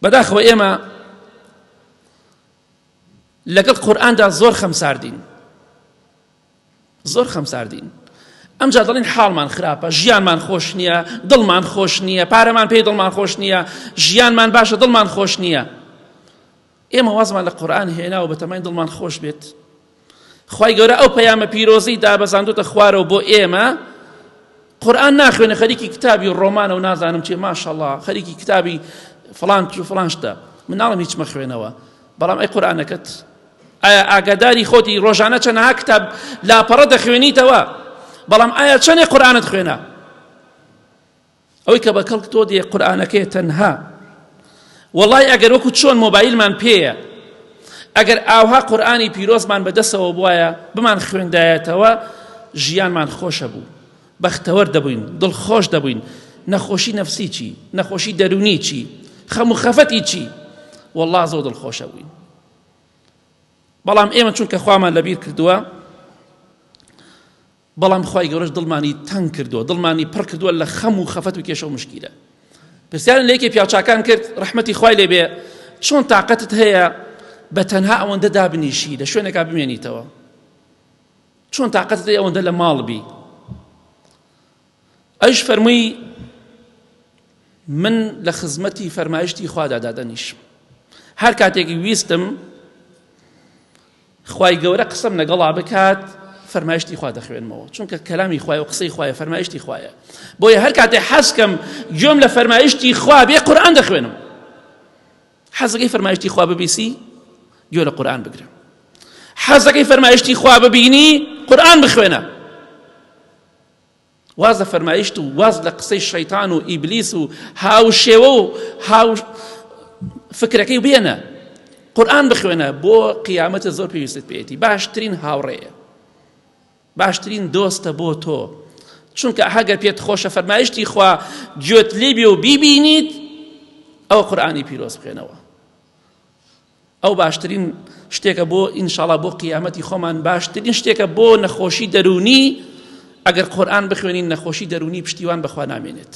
بەداخەوە ئێمە لەگەڵ قورئاندا زۆر خەمساردین زۆر خەمساردین ئەمجا دەڵێن حاڵمان خراپە ژیانمان خۆش نییە دڵمان خۆش نییە پارەمان پێی دڵمان خۆش نییە ژیانمان باشە دڵمان خۆش نییە ئێمە وازمان لە قورئان هێناوە بەتەمای دڵمان خۆش بێت خوای گەورە ئەو پەیامە پیرۆزەی دابەزاندوتە خوارەوە بۆ ئێمە قورئان ناخوێنە خەریکی کتابی ڕۆمانە و نازانم چێ ماشەڵا خەریکی کتابی فڵان و فڵان شتە مناڵم هیچ مەخوێنەوە بەڵام ئەی قورئانەکەت ئایا ئاگاداری خۆتی ڕۆژانە چەنەها کتاب لاپەڕە دەخوێنیتەوە بەڵام ئایا چەنێ قورئانت خوێنا ئەوەی کە بە کەڵک تۆ دێ قورئانەکەیە تەنها وەڵای ئەگەر وەکو چۆن مۆبایلمان پێیە ئەگەر ئاوها قورئانی پیرۆزمان بەدەسەوە بواە بمان خوێندایەتەوە ژیانمان خۆشە بوو بەختەوەر دەبووین دڵخۆش دەبووین نەخۆشی نەفسی چی نەخۆشی دەرونی چی خەم و خەفەتی چی والله زۆر دڵخۆشە بووین بەڵام ئێمە چونکە خوامان لەبیر کردووە بەڵام خوای گەورەش دڵمانی تەنگ کردووە دڵمانی پڕ کردووە لە خەم و خەفەت و کێشە و مشکیلە پرسیارم لە یەکێ پیاوچاکان کرد ڕەحمەتی خوای لێ بێ چۆن تاقەتت هەیە بە تەنها ئەوەندە دابنیشی لە شوێنێکا بمێنیتەوە چۆن تاقەتت هەیە ئەوەندە لە ماڵ بی ئەویش فەرمووی من لە خزمەتی فەرمایشتی خوادا دادەنیشم هەر کاتێک ویستم خوای گەورە قسەم لەگەڵا بکات فەرمایشتی خوا دەخوێنمەوە چونکە کەلامی خوایە و قسەی خوایە فەرمایشتی خوایە بۆیە هەر کاتێ حەزکەم گوێم لە فەرمایشتی خوا بێ قورئان دەخوێنم حەزەکەی فەرمایشتی خوا ببیسی گوێ لە قورئان بگرە حەزەکەی فەرمایشتی خوا ببینی قورئان بخوێنە واز لە فەرمایشت و واز لە قسەی شەیتان و ئیبلیس و هاوشێوە و هاو فکرەکەی بێنە قورئان بخوێنە بۆ قیامەتە زۆر پێویستت پێیەتی باشترین هاوڕێیە باشترین دۆستە بۆ تۆ چونکە هەگەر پێت خۆشە فەرمایشتی خوا گوێت لێبێ و بیبینیت ئەو قورئانی پیرۆز بخوێنەوە ئەو باشترین شتێکە بۆ ئینشاڵا بۆ قیامەتی خۆمان باشترین شتێکە بۆ نەخۆشی دەروونی ئەگەر قورئان بخوێنین نەخۆشی دەروونی پشتیوان بەخوا نامێنێت.